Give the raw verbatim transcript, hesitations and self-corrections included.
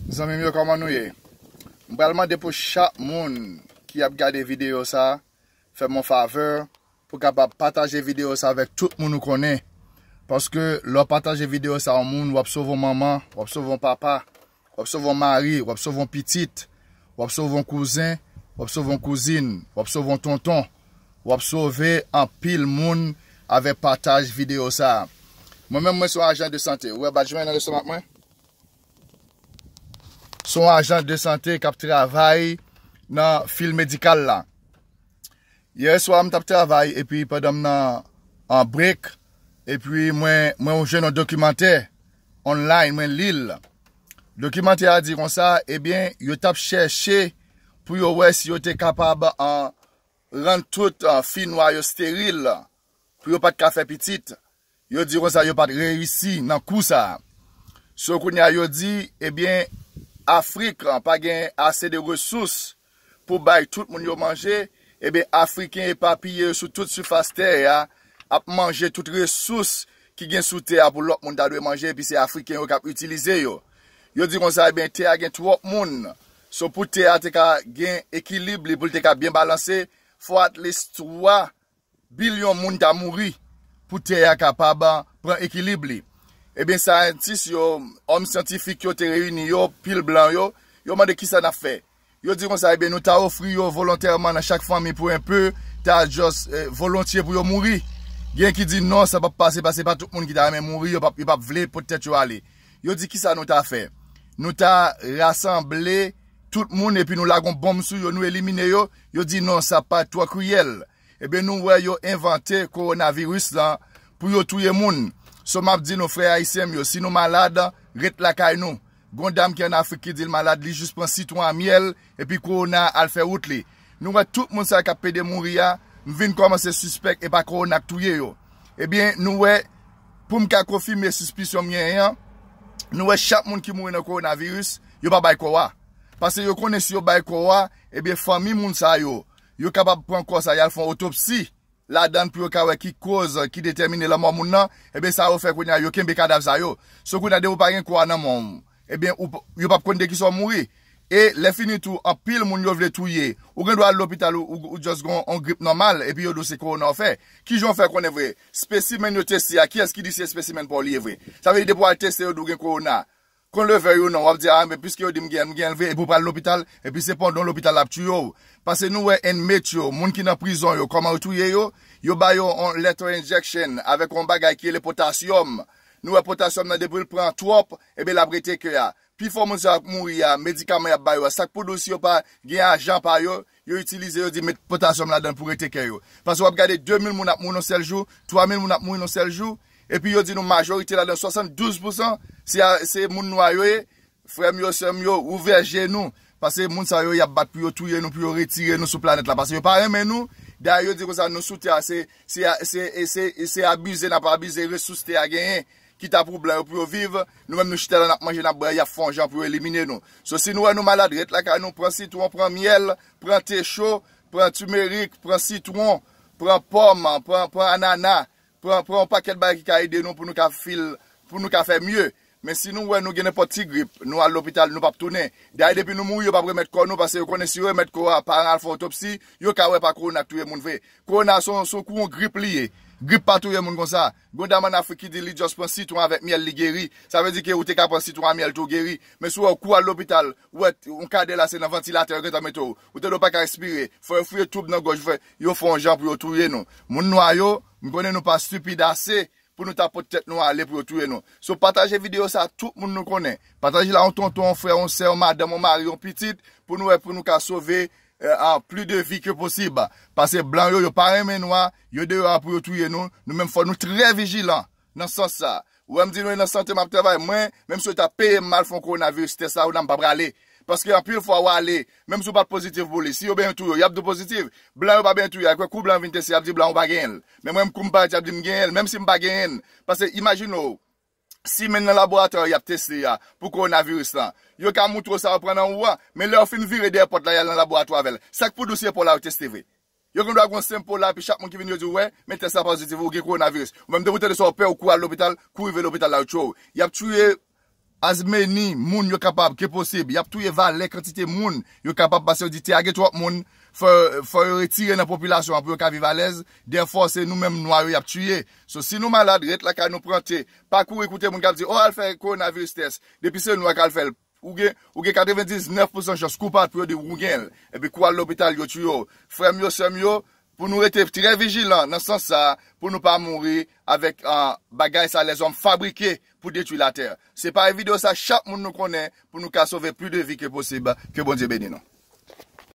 Zanmi m yo, kòman nou ye? M pral mande pou chak moun ki ap gade videyo sa, fè m yon favè pou kapab pataje videyo sa avèk tout moun ou konnen. Paske lè w pataje videyo sa yon moun, w ap sove yon manman, w ap sove yon papa, w ap sove yon mari, w ap sove yon pitit, w ap sove yon kouzen, w ap sove yon kouzin, w ap sove yon tonton, w ap sove anpil moun avèk pataj videyo sa. Mwen menm, mwen se yon ajan de sante. Ou wè badj mwen nan lestomak mwen? Se yon ajan de sante k ap travay nan fil medikal la. Yè swa, m t ap travay, epi pandan m nan an break, epi mwen, mwen jwenn yon dokimantè online, mwen li l. Dokimantè a di konsa, ebyen, yo t ap chèche pou yo wè si yo te kapab an, rann tout an, fi nwa yo steril, pou yo pa t ka fè pitit. Yo di konsa yo pa t reyisi nan kou sa a. So kounye a yo di, ebyen, Afrik an pa gen ase de resous pou bay tout moun yo manje, ebyen, Afriken epapiye yo sou tout sifas tè a ap manje tout resous ki gen sou tè a pou lòt moun ta dwe manje, epi se Afriken yo k ap itilize yo. Yo di konsa, ebyen, tè a gen twòp moun. So pou tè a te ka gen ekilib li, pou l te ka byen balanse, fò at least twa bilyon moun ta mouri pou tè a kapab pran ekilib li. Ebyen, syantis yo, òm syantifik yo te reyini yo, pil blan yo, yo mande kisa n ap fè. Yo di konsa, ebyen, nou ta ofri yo volontèman nan chak fanmi pou enpe, ta just, eh, volontye pou yo mouri. Gen ki di non, sa p ap pase, paske pa tout moun ki ta renmen mouri, yo p ap, yo p ap vle pot tèt yo ale. Yo di kisa nou ta fè. Nou ta rasanble tout moun epi nou lage yon bonm sou yo, nou elimine yo. Yo di non, sa pa twò kriyèl. Ebyen, nou wè yo envante kowonaviris lan pou yo touye moun. So, m ap di nou, frè ayisyen m yo, si nou malad, ret lakay nou. Gon dam ki ann Afrik ki di l malad, li jis pran sitwon a myèl, epi kowona al fè wout li. Nou wè tout moun sa yo k ap pede mouri a, m vin kòmanse sispèk e pa kowona k touye yo. Ebyen, nou wè, pou m ka konfime sispisyon m genyen an, nou wè chak moun ki mouri nan kowonaviris, yo pa bay kò a. Paske yo konnen si yo bay kò a, ebyen, fanmi moun sa yo, yo kapab pran kò sa, y al fè yon otopsi ladan l pou yo ka wè ki koz ki detèmine lanmò moun nan, ebyen, sa yo fè kounye a, yo kenbe kadav sa yo. So kounye a, depi w pa gen kò a nan men w, ebyen, ou p-, yo p ap konn de kisa w mouri. E lè fini tou, anpil moun yo vle touye. Ou gen dwa al lopital, ou, ou, ou just gen yon grip nòmal, epi yo di w se kowona w fè. Kijan w fè konnen vre? Spesimenn yo teste a, kiyès ki di se spesimenn pa w li ye vre? Sa vle di depi w al teste, yo di w gen kowona. Konn leve yo non, w ap di, a, men piske yo di m gen, m gen l vre, epi w pral lopital, epi se pandan w lopital l ap tiye w. Paske nou wè inmate yo, moun ki nan prizon yo, kòman yo touye yo? Yo ba yo yon lethal injection avèk yon bagay ki rele potasyòm. Nou wè potasyòm nan depi l pran twòp, ebyen l ap rete kè a. Pifò moun sa yo k mouri a, medikaman y ap ba yo a, sa k pou di w si yo pa gen ajan pa yo, yo itilize, yo di met potasyòm ladan l pou rete kè yo. Paske w ap gade de mil moun ap mouri nan sèl jou, twa mil moun ap mouri nan sèl jou, epi yo di nou majorite ladan, swasanndouz pousan, se a, se moun nwa yo ye. Frè m yo, sè m yo, ouvè je nou. Paske moun sa yo, y ap bat pou yo touye nou, pou yo retire nou sou planèt la. Paske yo pa renmen nou. Dayè, yo di konsa, nou sou tè a, se, se, se, se, se abize n ap abize resous tè a genyen, ki ta pou blan yo pou yo viv. Nou menm, nou chita la, n ap manje, n ap bwè, y ap fè yon jan pou yo elimine nou. So, si nou wè nou malad, ret lakay nou, pran sitwon, pran myèl, pran te cho, pran timerik, pran sitwon, pran pòm, pran, pran anana, pran, pran yon pakèt bagay ki ka ede nou pou nou ka fil, pou nou ka fè mye. Men si nou wè nou gen nenpòt ti grip, nou al lopital, nou p ap tounen. Dayè, depi nou mouri, yo p ap remèt kò nou, paske yo konnen si yo remèt kò a, paran al fè otopsi, yo ka wè pa kowona k touye moun vre. Kowona se yon, se yon kou yon grip li ye. Grip pa touye moun konsa. Gon dam ann Afrik ki di li just pran sitwon avèk myèl, li geri. Sa vle di ke ou te ka pran sitwon a myèl tou, ou geri. Men si w wè w kou al lopital, ou wè yon kadè la se nan vantilatè yo gentan mete w. Ou tande w pa ka respire. Fò yo fouye toub nan gòj, fè, yo fè yon jan pou yo touye nou. Moun nwa yo, m konnen nou pa stipid ase pou nou ta pot tèt nou ale pou yo touye nou. So, pataje videyo sa a, tout moun nou konnen. Pataje l a yon tonton, yon frè, yon sè, yon madanm, yon mari, yon pitit, pou nou wè, pou nou ka sove, eh, a, plis de vi ke posib. Paske blan yo, yo pa renmen nwa, yo deyò a pou yo touye nou. Nou menm, fò nou trè vijilan nan sans sa. Ou wè m di nou, e nan sante m ap travay. Mwen, menm si yo ta peye m mal fè yon kowonaviris tès la, ou nan m pa prale. Paske anpil fwa w ale, menm si w pa t pozitif pou li, si yo benyen touye w, y ap di w pozitif. Blan yo pa benyen touye, akwè kou blan vin teste, y ap di blan ou pa genyen l. Men mwen, kou m parèt, y ap di m genyen l, menm si m pa genyen l. Paske imajine w, simenn nan laboratwa y ap teste a pou kowonaviris lan. Yo ka moutre w sa yo pran nan ou an, men lè yo fin vire dèyè pòt la, y al nan laboratwa avè l. Sa k pou di w se pa w la yo teste vre? Yo gen dwa gen yon senp po la, epi chak moun ki vin yo di w, wè, men tès la pozitif, ou gen kowonaviris. Ou menm depi w tande sa, w pè, ou kouri al lopital, kou rive lopital la, yo tchwe w. Y ap touye As many moun yo kapab ke posib. Y ap touye valè kantite moun yo kapab pase yo di te a gen twòp moun, fò, fò yo retire nan popilasyon an pou yo ka viv alèz. Therefore, se nou menm nwa yo y ap tiye. So, si nou malad, ret lakay nou pran te. Pa kouri koute moun k ap di, oh, al fè kowonaviris tès. Depi se nwa k al fè l, ou gen, ou gen katrevendiznèf pousan chans kou pa pou yo di ou gen l. Epi kou al lopital, yo tiye w. Frè m yo, sè m yo, pou nou rete trè vijilan nan sans sa, pou nou pa mouri avèk ah, bagay sa lèzòm fabrike pou detwi latè. Se pare videyo sa chak moun nou konnen pou nou ka sove plis de vi ke posib. Ke Bondye beni nou.